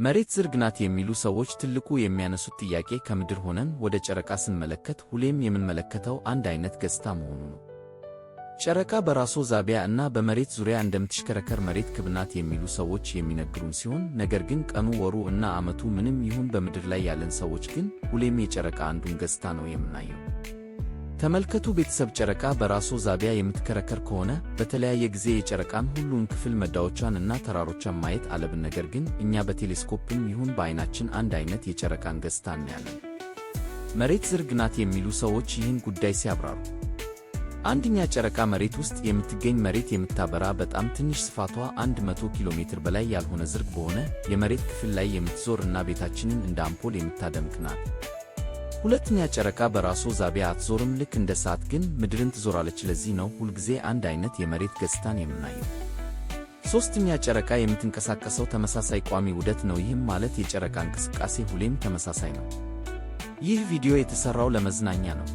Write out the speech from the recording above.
መሬት ዝርግ ናት የሚሉ ሰዎች ትልቁ የሚያነሱት ጥያቄ ከምድር ሆነን ወደ ጨረቃ ስንመለከት ሁሌም የምንመለከተው አንድ አይነት ገጽታ መሆኑ ነው። ጨረቃ በራሷ ዛቢያ እና በመሬት ዙሪያ እንደምትሽከረከር መሬት ክብ ናት የሚሉ ሰዎች የሚነግሩን ሲሆን፣ ነገር ግን ቀኑ፣ ወሩ እና ዓመቱ ምንም ይሁን በምድር ላይ ያለን ሰዎች ግን ሁሌም የጨረቃ አንዱን ገጽታ ነው የምናየው። ተመልከቱ ቤተሰብ፣ ጨረቃ በራሷ ዛቢያ የምትከረከር ከሆነ በተለያየ ጊዜ የጨረቃን ሁሉን ክፍል ሜዳዎቿን እና ተራሮቿን ማየት አለብን። ነገር ግን እኛ በቴሌስኮፕም ይሁን በዓይናችን አንድ አይነት የጨረቃን ገጽታ እናያለን። መሬት ዝርግ ናት የሚሉ ሰዎች ይህን ጉዳይ ሲያብራሩ፣ አንደኛ፣ ጨረቃ መሬት ውስጥ የምትገኝ መሬት የምታበራ በጣም ትንሽ፣ ስፋቷ 100 ኪሎ ሜትር በላይ ያልሆነ ዝርግ በሆነ የመሬት ክፍል ላይ የምትዞር እና ቤታችንን እንደ አምፖል የምታደምቅ ናት። ሁለተኛ፣ ጨረቃ በራሷ ዛቢያ አትዞርም፣ ልክ እንደ ሰዓት ግን ምድርን ትዞራለች። ለዚህ ነው ሁልጊዜ አንድ አይነት የመሬት ገጽታን የምናየው። ሶስተኛ፣ ጨረቃ የምትንቀሳቀሰው ተመሳሳይ ቋሚ ዑደት ነው። ይህም ማለት የጨረቃ እንቅስቃሴ ሁሌም ተመሳሳይ ነው። ይህ ቪዲዮ የተሰራው ለመዝናኛ ነው።